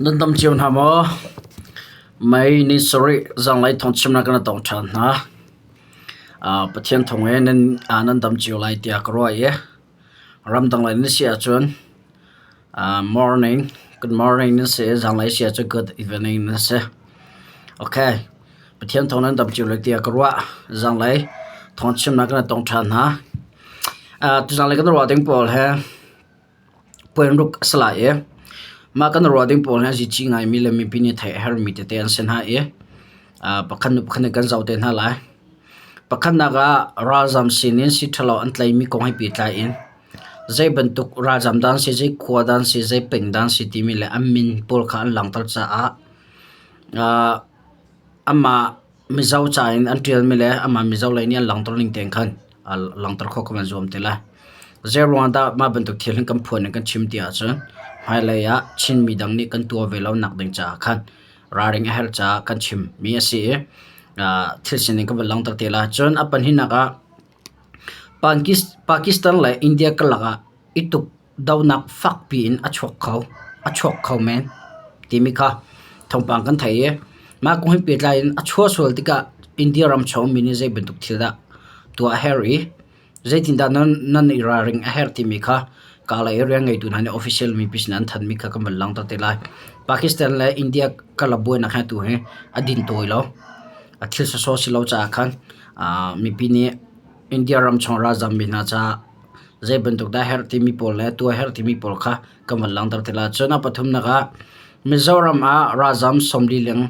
Nan dam cio hna maw? May ni sarih zanlei thawngchimnak kan tong ṭhan hna. Pathian thawng in nan dam cio lai tiah ka ruah i ramdang lei nan si ahcun morning, good morning nan si i zanlei si ahcun good evening nan si. Okay, Pathian thawng nan dam cio lai tiah ka ruah. Zanlei thawngchimnak kan tong ṭhan hna. Tuzanlei kan ruah ding pawl he Puanruk a si lai i mah kan ruah ding pawl hi a zici ngaimi le mipi nih theih a herhmi tete an si hna i pakhat hnu pakhat in kan zoh te hna lai. Pakhatnak ah ralzam sinin sii ṭhalo an tlaihmi kong he pehtlai in zei bantuk ralzam dah an si, zei khua dah an si, zei peng dah an si timi le an min pawl kha an langhter caah amah Mizo ca in an ṭialmi le amah Mizo lei nih an langhter ning tein khan langhter khawh kan i zuam te lai. Zei ruangah dah mah bantuk thil hin kan phuan in kan chim ti ahcun hmailei ah Chinmi dang nih kan tuah ve lo nak ding caah khan ralring a herh caah kan chimmi a si i thil sining kan van langhter te lai. Cun a pahnihnak ah Pakistan le India karlak ah i tuk dohnak fakpi in a chuak kho, a chuak kho men timi kha thawngpang kan thei i mah kong he pehtlai in a chuah sual tikah India ram chung mi nih zei bantuk thil dah tuah a herh i zeitindah nan i ralring a herh timi kha Kalay i rian ngeitu hna nih official mipi sin an thanmi kha kan van langhter te lai. Pakistan le India karlak buainak hi atu hi a din tawi lo. A thil sawsawh si lo caah khan mipi nih India ram chung ralzam mi hna caah zei bantuk dah herh timi pawl le tuah herh timi pawl kha kan van langhter te lai. Cun a pathumnak ah Mizoram ah ralzam 40 leng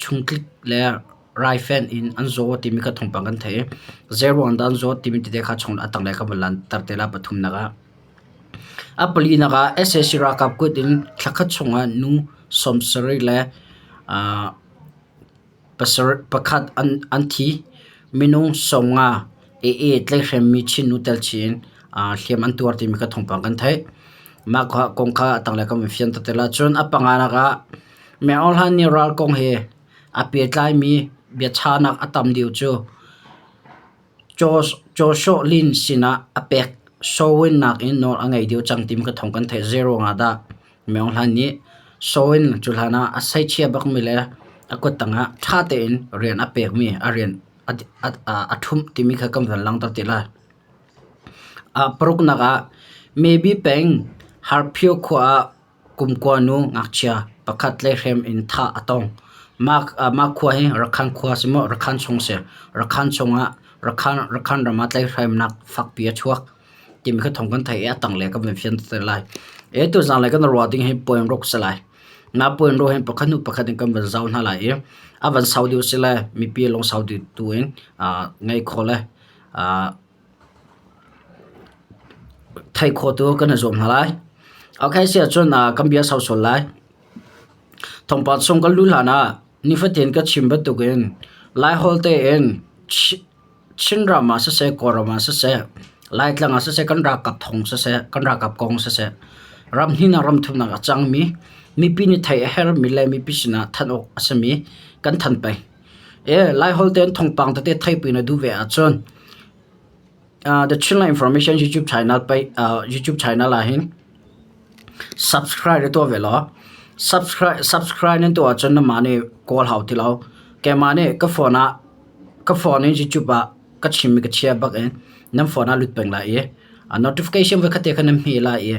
chungtlik le raifen in an zaw timi kha thawngpang kan theih i zeiruang dah an zawt timi tete kha chung a tanglei kan van langhter te lai pathumnak ah. A palinak ah sac ralkap kut in thlakhat chungah nu 70 le Pakhat an thi. Minung 50 AA tlaihhremmi Chin nu tel chih in hliam an tuar timi kha thawngpang kan theih. Mah kong kha a tanglei kan van fianter te lai. Cun a panganak ah Meng Aung Hlaing nih ral kong he aa pehtlaimi biachahnak a tam deuh cu Chaw Sawh Lin sinah a pek. Sawin nakin nawl a ngei deuh cang timi kha thawng kan theih. Zei ruangah dah Meng Hlan nih Sawin cu hlan ah a seichia bakmi le a kuttang ah ṭha tein rian a pekmi a rian a ṭhumh timi kha kan van langhter te lai. Paruknak ah Maybe peng Harphio khua ah kumkua nu ngakchia pakhat tlaihhrem in thah a tong. Mah khua hi Rakhan khua si maw Rakhan chung si. Rakhan chungah Rakhan ram ah tlaihhremnak fakpi a chuak. Timi kha thawng kan theih i a tanglei kan van fianter lai. E tuzaan lei kan ruah ding hi point ruk si lai. Na point ruk hin pakhat hnu pakhat in kan van zau hna lai i a van sau deuh si le mipi lung sau deuh tu in ngei kho le thei kho tu kan i zuam hna lai. Okay si ahcun kan bia sau sual lai. Thawngpang chung kan luh hlan ah nifatin ka chim bantukin Laiholh tein Chinram ah siseh, Kawlram ah siseh, Laitlang ah siseh, kan ralkap thawng siseh, kan ralkap kong siseh, ram hnihnak ram thumnak a cangmi mipi nih theih a herhmi le mipi sinah thanh awk a simi kan thanh peng. E, Laiholh tein thawngpang tete theihpi na duh ve ahcun The Chinland Information YouTube channel pei YouTube channel ah hin subscribe na tuah ve law subscribe subscribe nan tuah ahcun nangmah nih kawl hau ti lo. Keimah nih ka phone ah Ka phone in YouTube ah ka chim i ka chia bak in nan phone ah lut peng lai i notification voikhat te kha nan hmeh lai i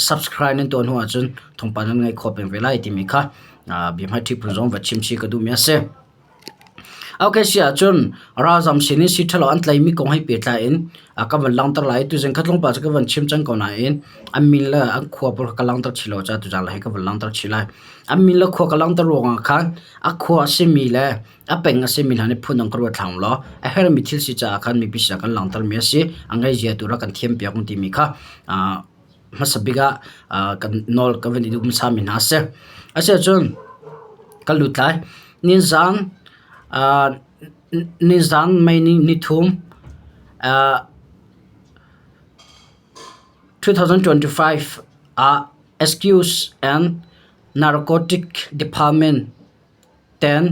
subscribe nan tuah hnu ahcun thawngpang nan ngaih khawh peng ve lai timi kha biahmaiṭhi phun zong va chim chih ka duhmi a si. Okay si ahcun ralzam sin in sii ṭhalo an tlaimi kong he pehtlai in ka van langhter lai i tuzing kha tlawmpal cu ka van chim cang ko nain an min le an khua pawl kha ka langhter chih lo caah tuzaan lei hi ka van langhter chih lai. An min le khua ka langhter ruangah khan a khua a simi le A peng a simi hna nih phundang ka ruat hlah law a herhmi thil si caah khan mipi sinah kan langhtermi a si. A ngeizia tu rak kan thiampiak u timi kha hmasa bik ah kan nawl kan van i duh hmasami hna a si. Asiahcun kan lut lai. Nizaan nizaan May ni nithum 2025 ah Excuse and Narcotic Department Ten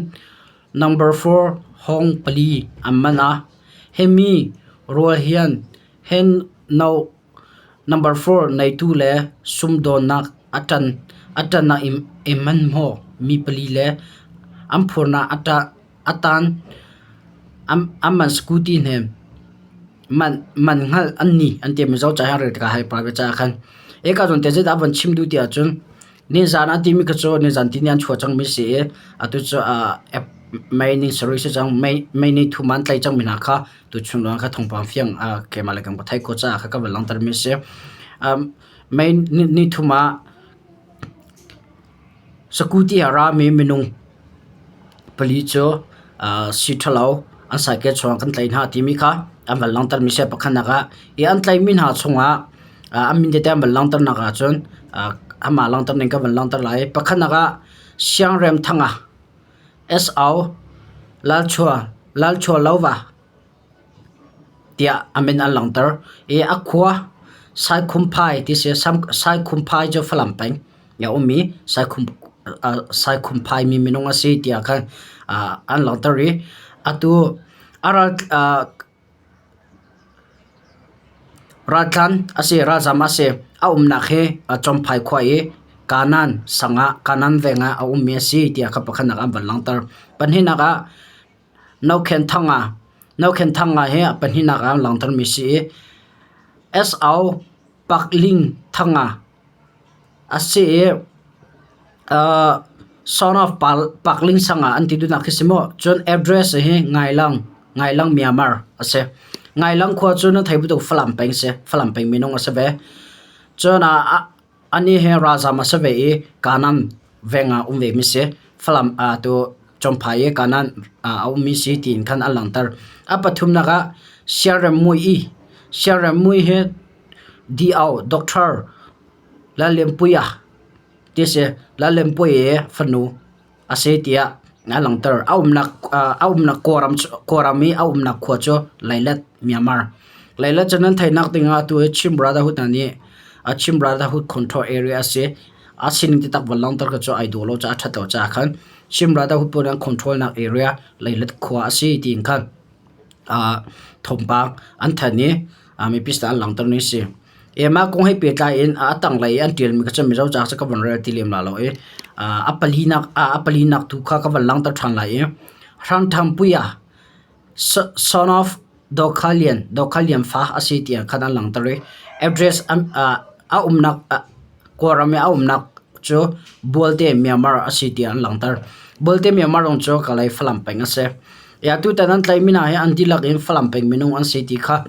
number four hawng pali an man a. Himi rual hian hen no number four neitu le sumdawnnak a ṭan. A ṭannak i hmanhmawh mi pali le an phurnak a tan an man scooty hnem man hngalh an ni an ti. Mizo ca hi rel tikah hei private caah khan. Hika zawn te zeidah a von chim duh ti ahcun nizan a timi kha cu nizan tihni an chuah cangmi si i atu cu mei ning sarih si cang. Mei ni thum ah an tlaih cangmi hna kha tuchun lawng kha thawngpang fiang keimah le kan ka theih khawh caah kha ka van langhtermi a si. Mei ni thum ah Sakuti a rami minung pali cu sii ṭhalo an saikel chungah kan tlaih hna timi kha an van langhtermi a si. Pakhatnak ah hi an tlaihmi hna chungah an min tete an van langhternak ahcun amah langhter ning ka van langhter lai. Pakhatnak ah Siangremthanga S.O. Lalchualova tiah a min an langhter i a khua Saikhumphai ti si. Saikhumphai cu Falam peng i a um i Saikhumphai mi minung a si tiah khan an langhter i atu a ral raltlan a si ralzam a si. A umnak hi Cawmphai khua i Kanan sang ah Kanan veng ah a ummi a si tiah kha pakhatnak an van langhter. Pahnihnak ah Nokhen Thanga hi a pahnihnak ah an langhtermi si i S.O. Pakling Thanga a si i Son of Pakling Sanga an ti duhnak khi si maw? Cun address hi Ngailang, Ngailang Myanmar a si. Ngailang khua cu nan thei bantuk Falam peng si. Falam peng minung a si ve. Cun Anih hi ralzam a si ve i Kanaan veng ah um vemi si. Falam tu Cawmphai i Kanaan a ummi si tiin khan an langhter. A pathumnak ah Siarem Mui i Siarem Mui hi D.O. Doctor Lallianpuia ti si. Lallianpuia i fanu a si tiah a langhter. A umnak a umnak Kawlram Kawlram i a umnak khua cu Leilet, Myanmar. Leilet cu nan theihnak ding ah atu hi Chin Brotherhood hna nih a Chin Brotherhood control area a si. A sining taktak van langhter kha cu ai dawh lo caah a ṭhat lo caah khan Chin Brotherhood pawl an control nak area Leilet khua a si tiin khan thawngpang an thanh i mipi sinah an langhter ni a si. Mah kong he pehtlai in a tanglei i an ṭialmi kha cu Mizo ca cu ka van rel ti lem lai lo i a palinak a palinak tu kha ka van langhter ṭhan lai i Hrangthangpuia son of Dokhalian Dokhalian fa a si tiah khan an langhter i address a umnak Kawlram i a umnak cu Bualte Myanmar a si tiah an langhter. Bualte Myanmar zong cu Kalay Falam peng a si. Atutan an tlaihmi hna hi an dihlak in Falam peng minung an si ti kha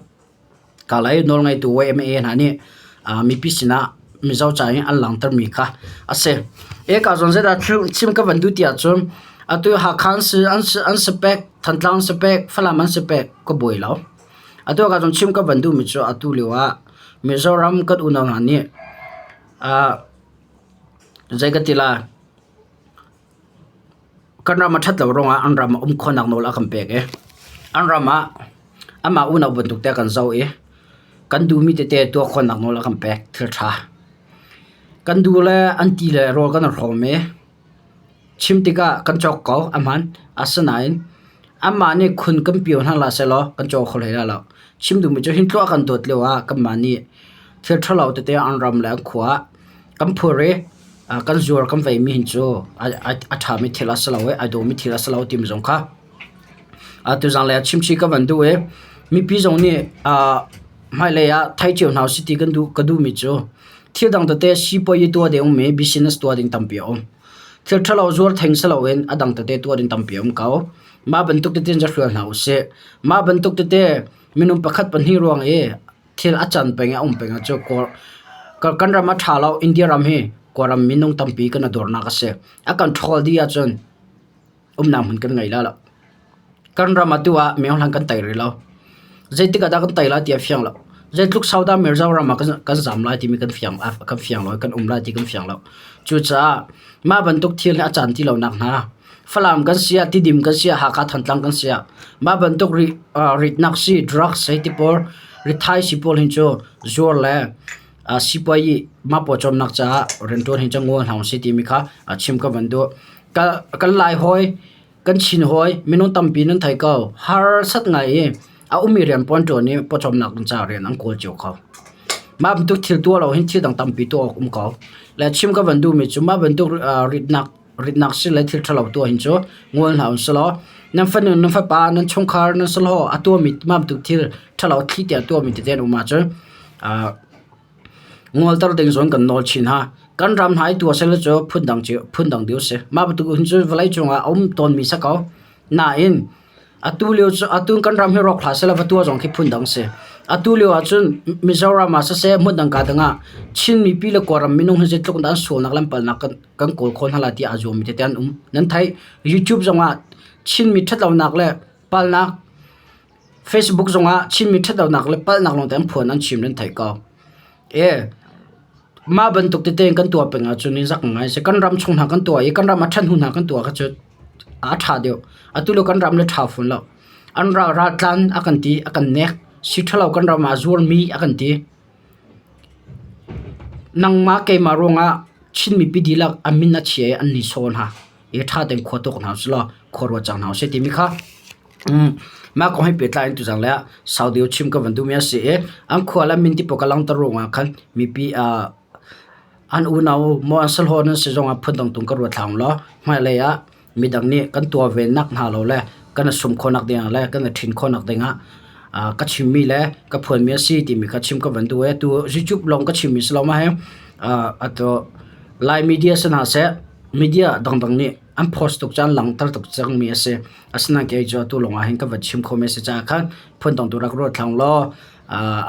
Kalay nawlngeitu YMA hna nih mipi sinah Mizo ca in an langhtermi kha a si. Eka zawn zeidah chim ka van duh ti ahcun atu Hakha an si, an si pek, Thantlang an si pek, Falam an si pek ka buai lo. Atu ka zawn chim ka van duhmi cu atu lio ah Mizoram kan unau hna nih zei ka ti lai Kan ram a ṭhat lo ruangah an ram ah um khawhnak nawl a kan pek i an ram ah amah unau bantuk te a kan zoh i kan duhmi tete tuah khawhnak nawl a kan pek thil ṭha. Kan duh le an ti le rawl kan i hrawm i chim tikah kan cawk ko a hmaan. Asinain Anmah nih khun kan pio hna hlah sehlaw kan caw kho hlei lai lo. Chim duhmi cu hin tluah kan dawt lio ah kanmah nih thil ṭhalo tete an ram le an khua ah kan phur i kan zuar kan veimi hin cu a ṭhami thil a si lo i ai dawmi thil a si lo timi zong kha tuzanglei ah chimchih ka van duh i mipi zong nih hmailei ah thei cio hna usih ti kan duh ka duhmi cu thil dang tete sipuazi tuah ding um i business tuah ding tampi a um. Thil ṭhalo zuar theng si loin a dang tete tuah ding tampi a um ko. Mah bantuk tete in hrual hna usih. Mah bantuk tete minung pakhat pahnih ruang i thil a can peng i a um peng ahcun Kawl kan ram a ṭha lo. India ram hi Kawlram minung tampi kan i dornak a si. A kan ṭhawl dih ahcun umnak hmun kan ngei lai lo. Kan ram atu ah miohlang kan tei rih lo. Zeitik ah dah kan tei lai ti a fiang lo. Zeitluk sau dah Mizoram ah kan zam lai timi kan fiang kan fiang lo i kan um lai ti kan fiang lo. Cucaah mah bantuk thil hi a caan ti lonak hna Falam kan si ah, Tidim kan si ah, Hakha Thantlang kan si ah mah bantuk ritnak si, drugs hei ti pawl, ritthai si pawl hin cu zuar le sipuayi mah pawcawmnak caah rianṭuan hin cu ngol hna usih timi kha chim ka van duh. Kan Lai hawi, kan Chin hawi minung tampi nan thei ko. Harsat ngai i a ummi rian pawl an ṭuan i pawcawmnak ding caah rian an kawl cio ko. Mah bantuk thil tuah lo hin thil dang tampi tuah awk um ko. Le chim ka van duhmi cu mah bantuk ritnak ritnak si le thil ṭhalo tuah hin cu ngol hna u sih law nan fanu nan fapa nan chungkhar nan sahlawh a tuahmi mah bantuk thil ṭhalo thli tiah tuahmi tete an um ahcun ngolter ding zong kan nawl chin hna. Kan ram hna i tuah seh cu phundang phundang deuh a si. Mah bantuk hin cu vawleicung ah a um tawnmi si ko. Nain atu lio cu atu kan ram hi rawk hlah sehlaw va tuah zong khi phundang si. Atu lio ahcun Mizoram ah siseh hmundang kaa dang ah Chin mipi le Kawlram minung hi zeitluk in dah an sualnak le an palnak kan kan kawl khawh hna lai tiah aa zuammi tete an um. Nan theih. YouTube zongah Chinmi ṭhatlonak le palnak Facebook zongah Chinmi ṭhatlonak le palhnak lawngte an phuan an chim nan theih ko. E, mah bantuk tete in kan tuah peng ahcun in zak ngai si. Kan ram chung hna kan tuah i kan ram a ṭhan hnu hna kan tuah kha cu a ṭha deuh. Atu lio kan ram le ṭha fawn lo. An ral raltlan a kan ti, a kan nek. Si ṭhalo kan ram ah zuarmi a kan ti. Nangmah keimah ruangah Chin mipi dihlak a min a chia i an ni sawn hna. I ṭha tein khua tuak hna usih law khua ruat cang hna usih timi kha mah kong he pehtlai in tuzang le ah sau deuh chim ka van duhmi a si i an khua le min ti pawl ka langhter ruangah khan mipi an unau maw an sahlawh nan si zongah phundang tung ka ruat hlah law hmailei ah midang nih kan tuah ve nak hna lo le kan i sum khawhnak dingah le kan i ṭhin khawhnak dingah ka chimmi le ka phuanmi a si timi kha chim ka van duh i atu YouTube lawng ka chimmi si lo ma hi atu Lai media si hna seh media dangdang nih an post tuk caan langhter tuk cangmi a si. Asinain kei cu atu lawng ah hin ka van chim khomi a si caah khan phundang tu rak ruat hlah law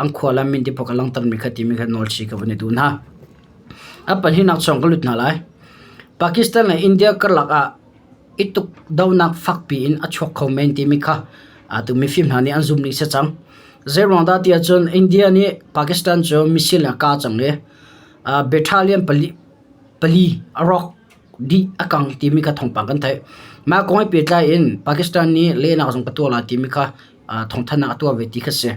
an khua le min ti pawl ka langhtermi kha timi kha nawlchi ka van i duh hna. A pahnihnak chung ka lut hna lai. Pakistan le India karlak ah i tukdohnak fakpi in a chuak kho men timi kha atu mifim hna nih an zumh ning si cang. Zeiruang dah tiah cun India nih Pakistan cu missile a kah cang i battalion pali, pali a rawk dih a kang timi kha thawngpang kan theih. Mah kong he pehtlai in Pakistan nih lehnak zong ka tuah lai timi kha thawngthanhnak a tuah ve ti kha si.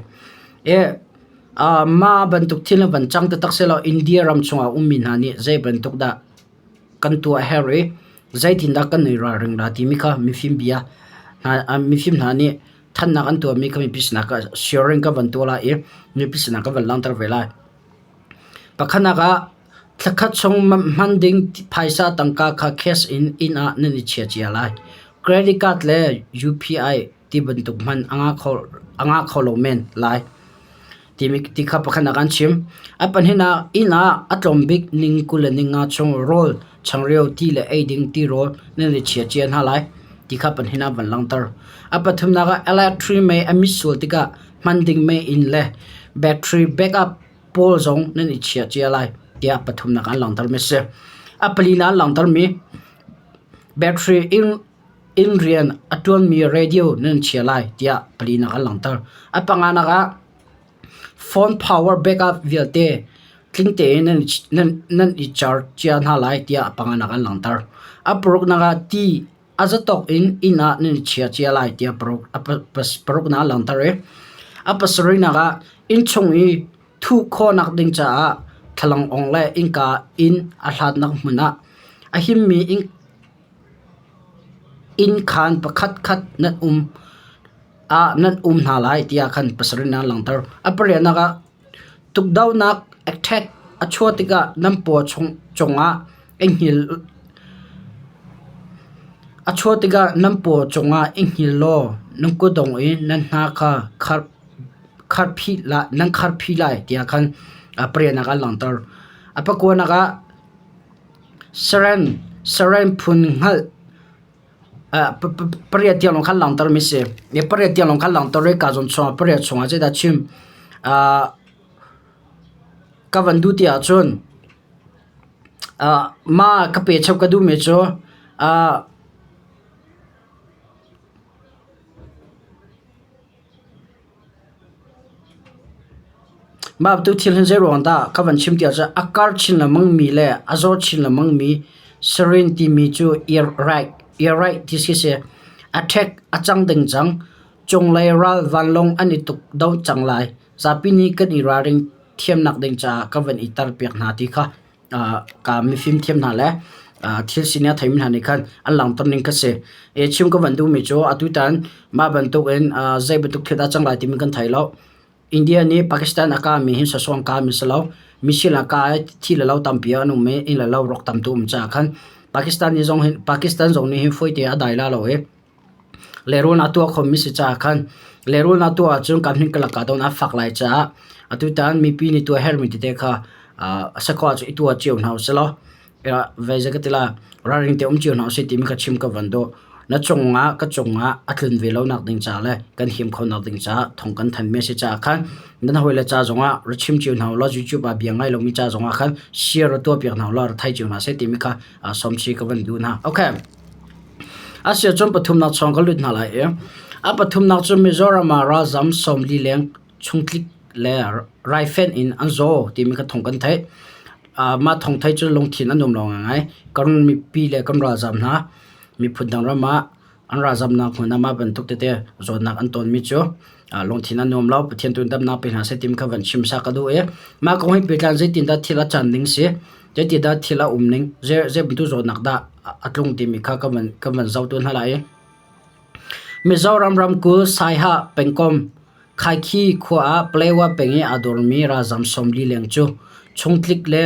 Mah bantuk thil a van cang taktak sehlaw India ram chungah ummi hna nih zei bantuk dah kan tuah a herh i zeitindah kan i ralring la timi kha mifim bia hna mifim hna nih thannak an tuahmi kha mipi sinah ka sharing ka van tuah lai i mipi sinah ka van langhter ve lai. Pakhatnak ah thlakhat chung hman ding phaisa tangka kha cash in inn ah nan i chia cia lai. Credit card le UPI ti bantuk hman a ngah kho lo men lai timi ti kha pakhatnak an chim. A pahnihnak inn ah a tlawm bik ning 20 le ning nga chung rawl changreu ti le ei ding tirawl nan i chia cia hna lai ti kha pahnihnak van langhter. A pathumnak ah electric mei a mit sual tikah hman ding mei inn le battery backup pawl zong nan i chia cia lai tiah pathumnak an langhter mi a si. A palinak an langhter mi battery inn Inn rian a ṭuanmi radio nan chia lai tiah palinak an langhter. A panganak ah phone power backup vialte tling tein nan, nan, nan i charge cia hna lai tiah a panganak an langhter. A paruknak ah ti a zatawk in inn ah nan i chia cia lai tiah paruk, a paruknak an langhter i a pasarihnak ah innchung i thuh khawhnak ding caah thlalangawng le innka inn a hlatnak hmun ah a himmi inn Innkhaan pakhatkhat nan um ah nan um hna lai tiah khan pasarih nih an langhter. A pariatnak ah tukdohnak attack a chuah tikah nan paw cungah i hngilh a chuah tikah nan paw cungah i hngilh law nan kutdong i nan hna kha nan kharphih lai tiah khan a pariatnak ah an langhter. A pakuanak ah Saren saren phun hngalh pariat tiang lawng khan langhtermi si. Pariat tiang lawng khan langhter i kaa zawn chungah pariat chungah zeidah chim ka van duh ti ahcun mah ka pe chap ka duhmi cu Mah bantuk thil hi zeiruang dah ka van chim ti ahcun a kar chin lengmangmi le a zaw chin lengmangmi sarin timi cu ear-right ear-right ti si si. A ṭhek a cang ding cang. Cunglei ral vanlawng an i tuk do cang lai. Zapi nih kan i ralring thiamnak ding caah ka van i tarpiak hna ti kha ka mifim thiam hna le thil sining a theimi hna nih khan an langhter ning kha si. Chim ka van duhmi cu atutan mah bantuk in zei bantuk thil dah cang lai timi kan thei lo. India nih Pakistan a kahmi hi sasawng kahmi si lo. Missile a kah i thi le lo tampi an um i inn le lo rawk tam tu um caah khan Pakistan nih zong hin Pakistan zong nih hin fawi te a dai la lo i lehrulnak a tuah khomi si caah khan lehrulnak tuah ahcun kan hmin ka lakah dawn a fak lai caah atutan mipi nih tuah herhmi tete kha a si khawh ahcun i tuah cio hna usih law vei zei ka ti lai ralring te um cio hna usih timi kha chim ka van duh. Na cungah ka cungah a tlun ve lonak ding ca le kan him khonak ding caah thawng kan thanmi a si caah khan nan hawile ca zongah ra chim cio hna ulaw YouTube ah bia ngai lomi ca zongah khan share ra tuahpiak hna ulaw ra thei cio hna seh timi kha sawmchi ka van duh hna. Okay. Asiahcun pathumnak chawng ka lut hna lai i a pathumnak cu Mizoram ah ralzam 40 leng chungtlik le raifenh in an zaw timi kha thawng kan theih. Mah thawng theih cu lungthin a nuam lo ngaingai. Kan mipi le kan ralzam hna miphun dang ram ah an ralzamnak hmun ah mah bantuk tete zawtnak an tonmi cu lungthin a nuam lo. Pathian tu in damnak pe hna seh timi kha van chim sa ka duh i mah kong he pehtlai in zeitindah thil a can ding si, zeitindah thil a um ning, zei bantuk zawtnak dah a tlung timi kha ka van ka van zoh tu hna lai i Mizoram ramkulh Saiha pengkomh Khaikhi khua ah Palewa peng i aa dawrmi ralzam 40 leng cu chungtlik le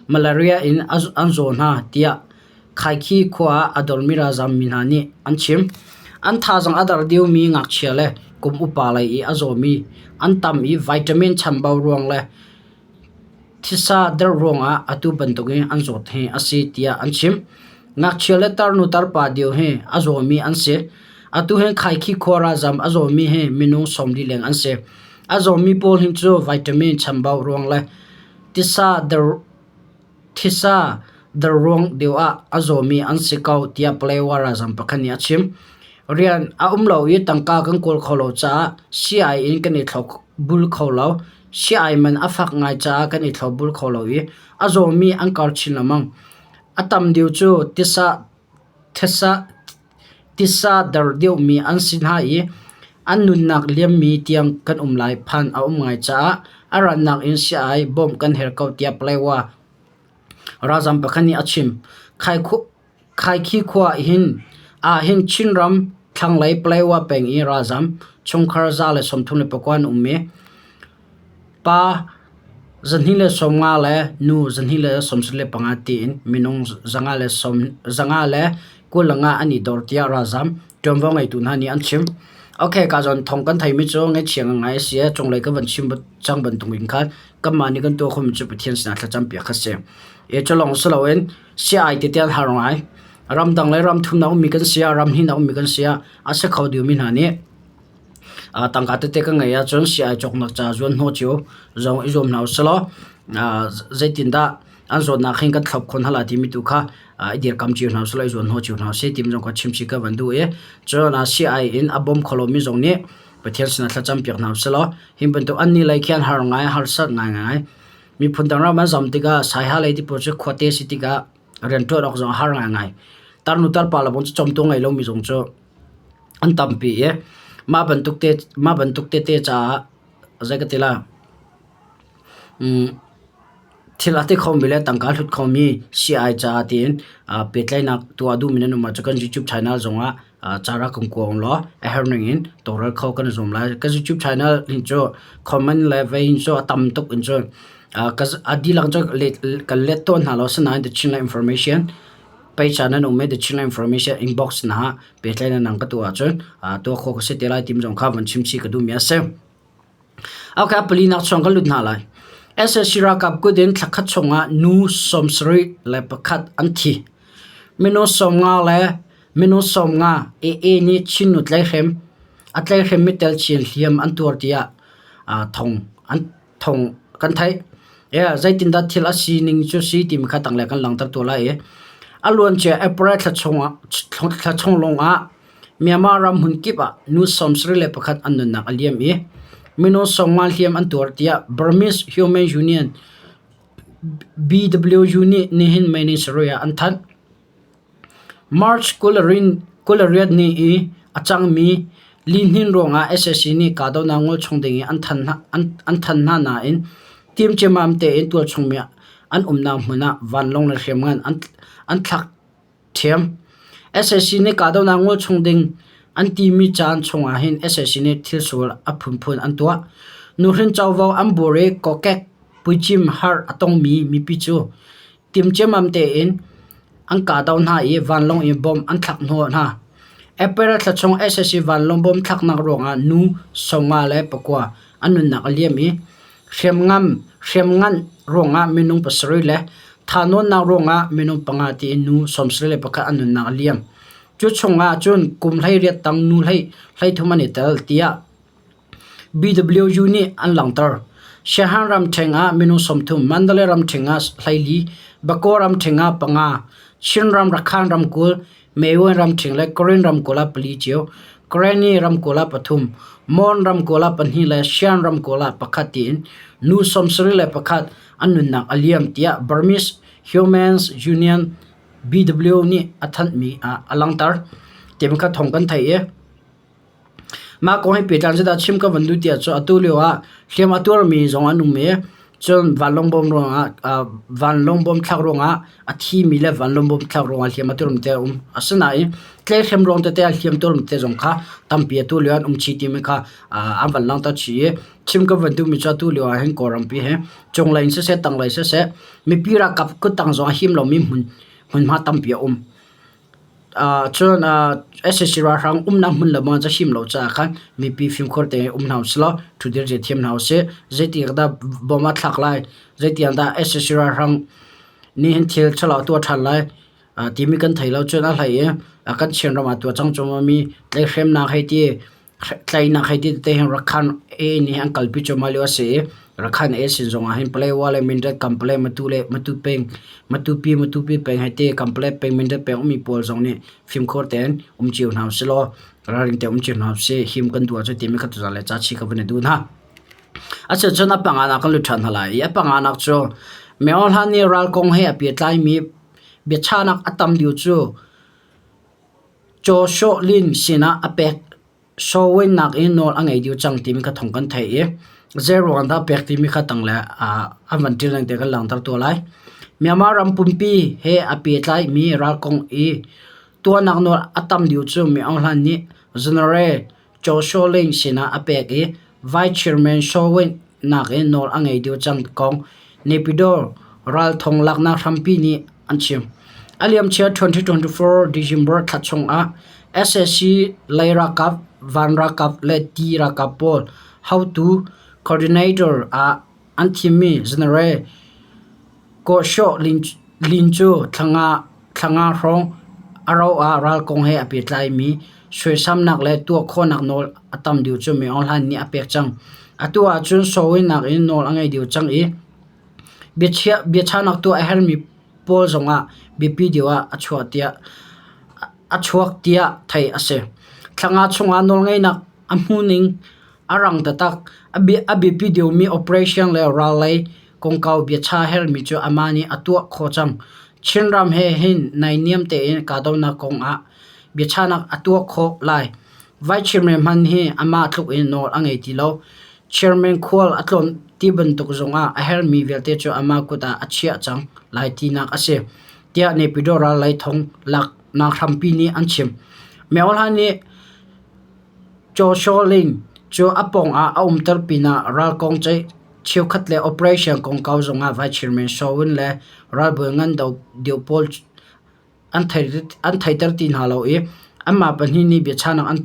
malaria in an zaw hna tiah Khaikhi khua ah a dormi ralzam mi hna nih an chim. An thazaang a dar diomi ngakchia le kum upa lei i a zawmi an tam i vitamin chambau ruang le thisa der ruangah atu bantukin an zawt hi a si tiah an chim. Ngakchia le tarnu tarpa deu hi a zawmi an si. Atu hi Khaikhi khua ralzam a zawmi hi minung 40 leng an si. A zawmi pawl hi cu vitamin chambau ruang le tisa der Thisa darruang deuh ah a zawmi an si ko tiah Palewa ralzam pakhat nih a chim. Rian a um lo i tangka kan kawl kho lo caah sii-ai in kan i thlopbul kho lo. Sii-ai man a fak ngai caah kan i thlopbul kho lo i a zawmi an kar chin lengmang. A tam deuh cu tisa Tisa dar deuhmi an si hna i an nunnak liammi tiang kan um lai phan a um ngai caah a rannak in sii-ai bawmh kan herh ko tiah Palewa ralzam pakhat nih a chim. Khaikhi khua ahhin Chinram thlanglei Palewa peng i ralzam chungkhar 139 an um i Pa 250 le nu 275 tiin minung 525 an i dor tiah ralzaam ṭuanvo ngeitu hna nih an chim. Ok, ka zawn thawng kan theimi cu ngaihchia ngai a si i cunglei ka van chim cang bantuk in khan kanmah nih kan tuah khomi cu Pathian sinah thlacam piak kha si. I cu lawng si loin si-ai tete an har ngai. Ramdang le ramthumnak ummi kan si ah, ramhnih ummi kan si ah a si kho dihmi hna nih Tangka tete ka ngeih ahcun sii-ai cawknak ca zuan hnawh cio zong i zuam hna usilaw zeitindah an zawtnak hin kan thlop khawh hna lai timi tu kha i dirkam cio hna usilaw i zuan hnawh cio hna usih timi zong kha chimchih ka van duh i cun sii-ai in a bawm kho lomi zong nih Pathian sinah thlacam piak hna usilaw hi bantuk an nih lei khi an har ngai harsat ngaingai. Miphun dang ram an zam tikah Saiha lei ti pawl cu khuate si tikah rianṭuan awk zong a har ngaingai. Tarnu tarpa le bang cu cawmtu ngei lomi zong cu an tampi i mah bantuk te mah bantuk tete caah zei ka ti lai thil a ti khomi le tangka a hlut khomi sii-ai caah tiin pehtlaihnak tuah duhmi nan um ahcun kan YouTube channel zongah ca rak kan kua law a herh ning in tawlrel kho kan i zuam lai. Kan YouTube channel hin cu comment le vei hin cu a tam tuk in cun a dihlak cu kan let tawn hna lo asinain the Chinland information Peica nan um i The Chinland Information inbox hna pehtlaihnak nang ka tuah ahcun tuah khawh ka si te lai timi zong kha van chimchih ka duhmi a si. Okay, palinak chung kan lut hna lai. SAC ralkap kut in thlakhat chungah nu 71 an thi. Minung 50 le minung 50 AA nih Chin nu tlaihrem a tlaihrem mi tel chin hliam an tuar tiah thong an thawng kan theih. Yeah, zeitindah thil a sining cu si timi kha tanglei kan langhter tuah lai i a luancia April thla chungah thla chung lawngah Myanmar ram hmun kip ah nu 71 an nunnak a liam i minung 50 hliam an tuar tiah Burmese Human Union BWU nih nihin May ni sarih ah an thanh. March 28 ni i a cangmi lihnin ruangah sac nih kahdohnak ngol chung dingin an thanh hna nain timhciammam tein tualchungmi an umnak hmun ah vanlawng le hriamngan an thlak ṭhiam. Sac nih kahdohnak ngol chung ding an timi caan chungah hin sac nih thilsual a phunphun an tuah. Nuhrin covo an bur i kokek. Puicim har a tongmi mipi cu timciammam tein an kahdoh hna i vanlawng in bomb an thlak hnawh hna. April thla chung sac vanlawng bomb thlaknak ruangah nu 59 an nunnak a liam i hriamngan ruangah minung pasarih le thahnawnnak ruangah minung panga tiin nu 71 an nunnak a liam. Cu chungah cun kum 18 tang nu 13 an i tel tiah BWU nih an langhter. Shan ramṭheng ah minung 30, Mandalay ramṭheng ah 14, Bago ramṭheng ah panga, Chinram Rakhan ramkulh, Mewin ramṭheng le Karen ramkulh ah pali cio, Karenni ramkulh ah pathum, Mon ramkulh ah pahnih le Shan ramkulh ah pakhat tiin nu 71 an nunnak a liam tiah Burmese Humans Union BW nih a thanhmi ah a langhter. Timi kha thawng kan theih i Mah kong he pehtlai in zeidah chim ka van duh tiah cun atu lio ah hliam a tuarmi zong an um i cun vanlawng bom ruangah vanlawng bom thlak ruangah a thimi le vanlawng bom thlak ruangah hliam a tuarmi te a um. Asinain tlaihrem ruang tete ah hliam tuarmi te zong kha tampi atu lio ah an um chih timi kha an van langhter chih i chim ka van duhmi cu atu lio ah hin Kawlrampi hi cunglei in siseh tanglei siseh mipi ralkap kuttang zong a him lomi hmun hmunhma tampi a um. Cun sac ralhrang umnak hmun le mual cu a him lo caah khan mipi fimkhur tein um hna usihlaw ṭhutdir zia thiam hna usih. Zeitiang dah bom a thlak lai, zeitiang dah sac ralhrang nih hin thil ṭhalo a tuah ṭhan lai timi kan thei lo. Cun a hlei i kan Chinram ah tuah cang cuahmahmi tlaihhremnak hei ti Tlaihnak hei ti tete hin Rakhan A nih an kalpi cuahmah lio a si i Rakhan A sin zongah hin Palawa le Mindat Kampale Matu le Matu peng Matupi Matupi peng hei ti Kampale peng Mindat peng ummi pawl zong nih fimkhur tein um cio hna usih law ralring tein um cio hna usih him kan duh ahcun timi kha tuzaan le ca chi ka van i duh hna. Asicun a panganak kan lut ṭhan hna lai i a panganak cu Myohla nih ral kong he a pehtlaimi biachahnak a tam lio cu Caw Sawh Lin sinah a pek. Sawinak in nawl a ngei dih cang timi kha thawng kan theih i zeiruang dah pek timi kha tangle an van ṭil ning te kan langhter tuah lai. Myanmar ram pumpi he a pehtlaimi ral kong i tuahnak nawl a tam deuh cu Min Aung Hlaing nih General Chaw Shaw Lin sinah a pek i Vice Chairman Saw Win nakin nawl a ngei deuh cang kong Naypyidaw ralthong laknak hrampi nih an chim. A liamcia 2024 December thla chungah sac lei ralkap, van ralkap le ti ralkap pawl haotu coordinator ah an thimmi General Ko Shaw Lin cu thla nga hrawng a rauh ah ral kong he aa pehtlaimi suaisamnak le tuah khawhnak nawl a tam deuh cu Min Aung Hlaing nih a pek cang. Atu ahcun sawinak in nawl a ngei deuh cang i biachahnak tuah a herhmi pawl zongah biapi deuh ah a chuak tiah theih a si. Thla nga chungah nawlngeihnak a hmuhning a rang taktak. A biapi deuhmi operation le ral lei kongkau biachah herhmi cu amah nih a tuah khawh cang. Chinram he hin naihniam tein kahdohnak kong ah biachahnak a tuah khawh lai. Vice Chairman hmanh hi amah tluk in nawl a ngei ti lo. Chairman khual a tlawn ti bantuk zongah a herhmi vialte cu amah kut ah a chiah cang lai tinak a si, tiah Naypyidaw ral lei thong laknak hrampi nih an chim. Myo Hla nih Chaw Shaw Ling cu a pawng ah a umter pinah ral kong ceih cheukhat le operation kongkau zongah Vice Chairman Shaw Win le ralbawi ngan deuh pawl an theiter ti hna lo i anmah pahnih nih biachahnak an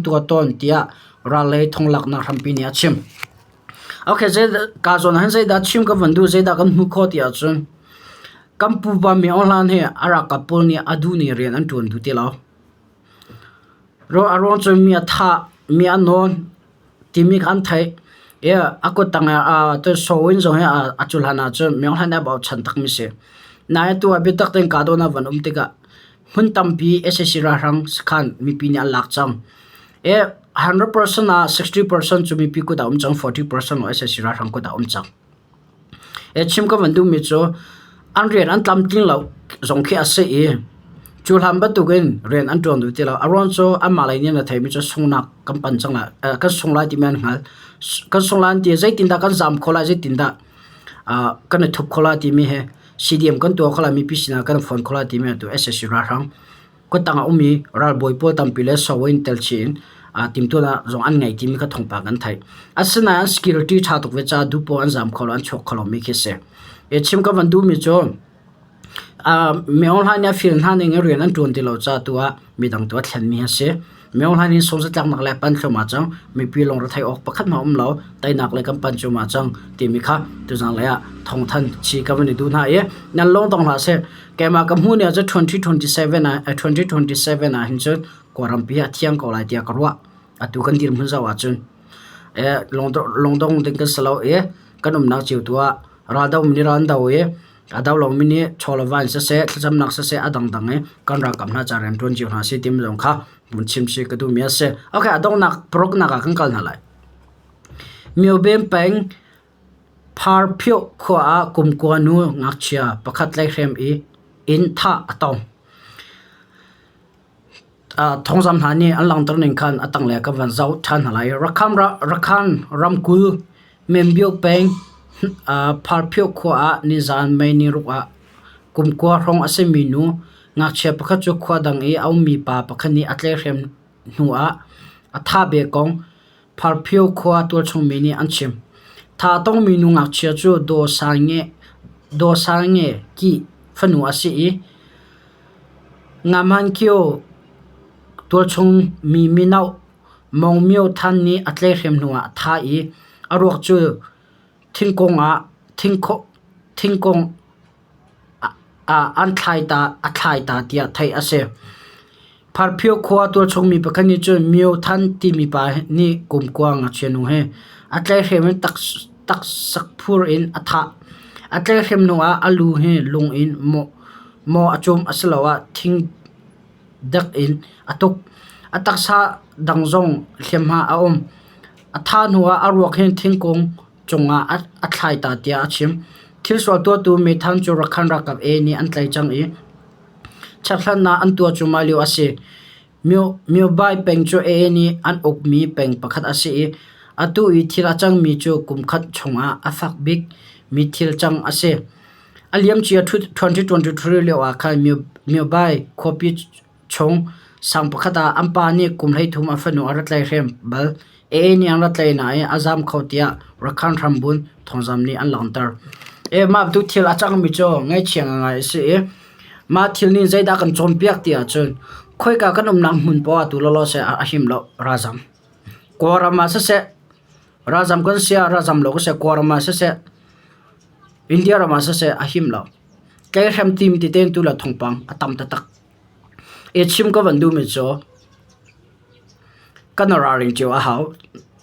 tuah tawn tiah ral lei thonglaknak hrampi nih a chim. Okay, ka zawn ah hin zeidah chim ka van duh, zeidah kan hmuh khawh ti ahcun kan pupa mi Aung Hlan hi a ralkap pawl nih a duh ning rian an ṭuan duh ti lo. A ruang cu mi a thah, mi a nawn timi kha an theih. I a kuttang ah Sawin zong hi a cu hlan ahcun Myo Hlan nih a bochan takmi si. Nain atu ah biatak tein kahdohnak van um tikah hmun tampi sac ralhrang sakhan mipi nih an lak cang. I 100% ah 60% cu mipi kut ah um cang, 40% lawng sac ralhrang kut ah um cang. Chim ka van duhmi cu an rian an tlamtling lo zong khi a si i cu hlan bantukin rian an ṭuan duh ti lo. A ruang cu anmah lei nih an theimi cu sunghnak kan pan cang lai, kan sung lai timi an hngalh. Kan sung lai an ti i zeitindah kan zaam khawh lai, zeitindah kan i thup khawh lai timi hi CDM kan tuah khawh lai, mipi sinah kan i fon khawh lai timi atu sac ralhrang kuttang ah ummi ralbawi pawl tampi le soin tel chih in. Timhtuahnak zong an ngei timi kha thawngpang kan theih. Asinain security ṭha tuk ve caah duhpoah an zaam kho lo, an chuak kho lomi khi a si. Chim ka van duhmi cu Min Aung Hlaing nih a fir hna ning in rian an ṭuan ti lo caah tu ah midang tu a thlenmi a si. Min Aung Hlaing nih sungzatlaknak le a pan thluahmah cang. Mipi lungretheih awk pakhat hmanh a um lo. Teinak lei kan pan cuahmah cang timi kha tuzaan lei ah thawngthanh chih ka van i duh hna i nan lung dong hlah seh. Keimah ka hmuh ni ah cun 2027 ah 2027 ah hin cun Kawlrampi ah a thiang ko lai tiah ka ruah. Atu kan dirhmun zoh ahcun lungdong ding kan si lo i kan umnak cio tu ah raldo mi nih ral an do i a do lomi nih chaw le va in siseh thlacamnak siseh a dangdang i kan ralkap hna ca rian ṭuan cio hna sih timi zong kha vun chim si ka duhmi a si. Okay, a donghnak paruknak ah kan kal hna lai. Myoben peng Pharphyoh khua ah kumkua nu ngakchia pakhat tlaihhrem i inn thah a tong. Thawngzam hna nih an langhter ning khan a tanglei ah kan van zoh ṭhan hna lai. Rakhan ramkulh Membio peng Pharphyoh khua ah nizaan May niruk ah kumkua hrawng a simi nu ngakchia pakhat cu khua dang i a ummi pa pakhat nih a tlaihhrem hnu ah a thah bia kong Pharphyo khua tualchung mi nih an chim. Tha a tongmi nu ngakchia cu Daw Sange Kyi fanu a si i Ngamankyo tualchung mi mino Mong Myo Than nih a tlaihhrem hnuah a thah i a ruak cu thingkung ah an thlai ta tiah theih a si. Pharphyo khua tualchung mi pakhat nih cun Myo Than timi pa nih kumkua ngakchia nu he a tlaihhrem in taksak phur in a thah. A tlaihhrem hnuah a lu hi lung in maw a cum asiloah thingdek in a tuk. A taksa dang zong hliamhma a um. A thah hnuah a ruak hi thingkung cungah a thlai ta tiah a chim. Thilsual tuahtu meithal cu Rakhine ralkap A nih an tlaih cang i chekhlatnak an tuah cuahmah lio a si. Myobai peng cu AA nih an ukmi peng pakhat a si i atu i thil a cangmi cu kumkhat chungah a fak bikmi thil cang a si. A liamcia 2023 lio ah khan Myobai khuapi chung sang pakhat ah an pa nih kum 13 a fanu a ra tlaihhrem bal. AA nih an ra tlaih nain a zaam kho tiah Rakhine hrambun thawngzam nih an langhter. Mah bantuk thil a cangmi cu ngaihchia ngaingai a si i mah thil nih zeidah a kan cawnpiak ti ahcun khoika kan umnak hmun poah ah tu lawlaw seh a him lo ralzam. Kawlram ah siseh ralzam kan si ah ralzam lo kan si ah Kawlram ah siseh India ram ah siseh a him lo. Tlaihhrem tim ti tein tu le thawngpang a tam taktak. I chim ka van duhmi cu kan ralring cio a hau.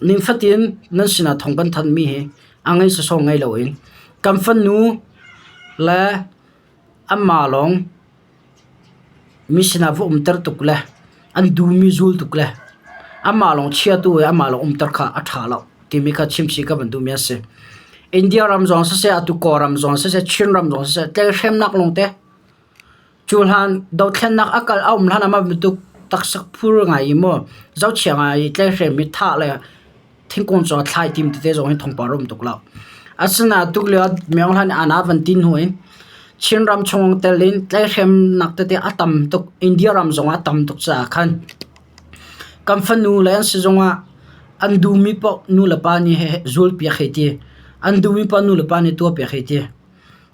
Nifatin nan sinah thawng kan thanhmi hi a ngei sawsawh ngei loin kan fanu le anmah lawng mi sinah va umter tuk le an duhmi zul tuk le anmah lawng chiatu i anmah lawng umter kha a ṭha lo timi kha chimchih ka van duhmi a si. India ram zong siseh, atu Kawlram zong siseh, Chin ram zong siseh, tlaihhremnak lawngte Cu hlan dothlennak a kal a um hlan ah mah bantuk taksak phur ngai i maw zohchia ngai i tlaihhrem i thah le thingkung cungah thlai tim tete zong hi thawngpang a um tuk lo. Asinain tuk lio ah Myo Hlan nih aa van ti hnu in Chinram chung tel in tlaihhremnak tete a tam tuk. India ram zong ah a tam tuk caah khan kan fanu le an sizung ah an duhmi paoh nulepa nih zulpiak hei ti, an duhmi paoh nulepa nih tuahpiak hei ti.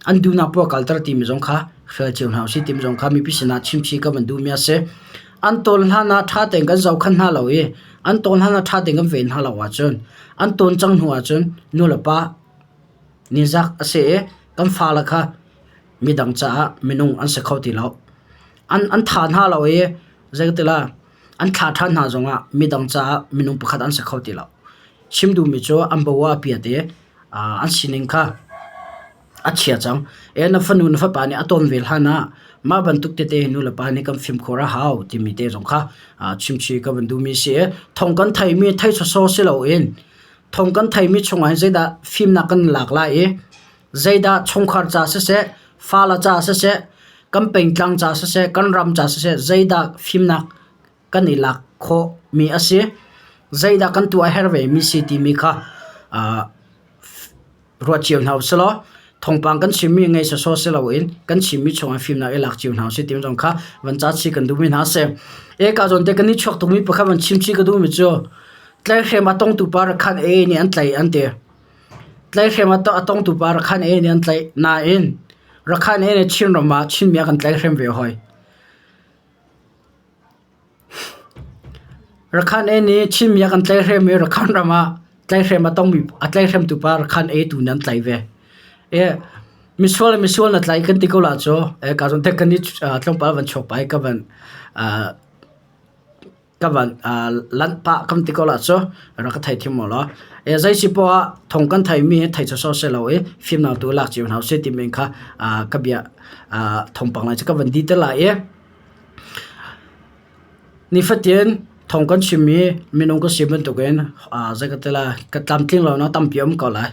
An duhnak paoh kalter timi zong kha hrial cio hna usih timi zong kha mipi sinah chimchih ka van duhmi a si. An tawl hlan ah ṭha tein kan zohkhenh hna lo i an tawl hlan ah ṭha tein kan ven hna lo ahcun an tawn cang hnu ahcun nulepa nizak a si i kan fale kha midang caah minung an si kho ti lo. An an tha hna lo i zeitilah an thlah ṭhan hna zongah midang caah minung pakhat an si kho ti lo. Chim duhmi cu an bo ah a piat i an sining kha a chia cang. Na fanu na fapa nih a tawn ve hlan ah mah bantuk tete hi nulepa nih kan fimkhur a hau timi te zong kha chimchih ka van duhmi si i thong kan theimi thei sawsawh si loin thong kan theimi chungah hin zeidah fimnak kan lak lai i zeidah chungkhar ca siseh, fale ca siseh, kan pengtlang ca siseh, kan ram ca siseh zeidah fimnak kan i lak khawhmi a si. Zeidah kan tuah a herh vemi si timi kha ruat cio hna usih law. Thawngpang kan chimmi ngei sawsawh si loin kan chimmi chungah fimnak i lak cio hna usih timi zong kha van ca chih kan duhmi hna a si. E ka zawn te kan i chuak tukmi pakhat van chim chih ka duhmi cu tlaihrem a tongtu pa Rakhan A nih an tlaih an ti. Tlaihrem a tongtu pa Rakhan A nih an tlaih nain Rakhan A nih Chinram ah Chinmi a kan tlaihrem ve hoi. Rakhan A nih Chinmi a kan tlaihrem i Rakhan ram ah tlaihrem a tongmi a tlaihremtu pa Rakhan A tu nih an tlaih ve. E, misual le misual na tlaih kan ti ko la cu. E, ka zawn te kan i tlawmpal van chuak pa i ka van ka van lanh pah kan ti ko la cu rak ka thei thiam law. E, zei si poah ah thong kan theimi hi thei sawsawh si lo i fimnak tu lak cio hna usih timi kha ka bia thawngpang lai cu ka van di te lai i Nifatin thawng kan chim i minung ka si bantukin zei ka ti lai ka tlamtling lonak tampi a um ko lai.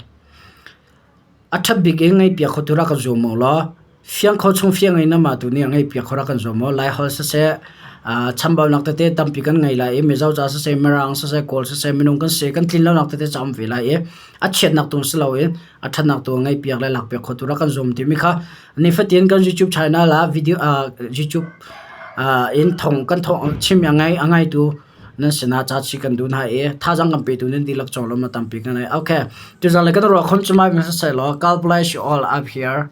A ṭhat bik in ngaihpiak kho tu rak kan zuam u law fiang kho chung fiang in amah tu nih a ngaihpiak kho rak kan zuam u. Laiholh siseh, chambaunak tete tampi kan ngei lai i Mizo ca siseh, Mirang siseh, Kawl siseh minung kan si kan tlin lonak tete ca um ve lai i a chiatnak tu si loin a ṭhatnak tu ngaihpiak le lakpiak kho tu rak kan zuam timi kha nifatin kan YouTube channel ah video YouTube in thong kan thong chim a ngai a ngaitu nan sinah ca chi kan duh hna i thazaang kan petu nan dihlak cawng lawm na tampi kan nei. Okay. Tuzan le kan ruah khom cumai mi siseh law God bless you all up here.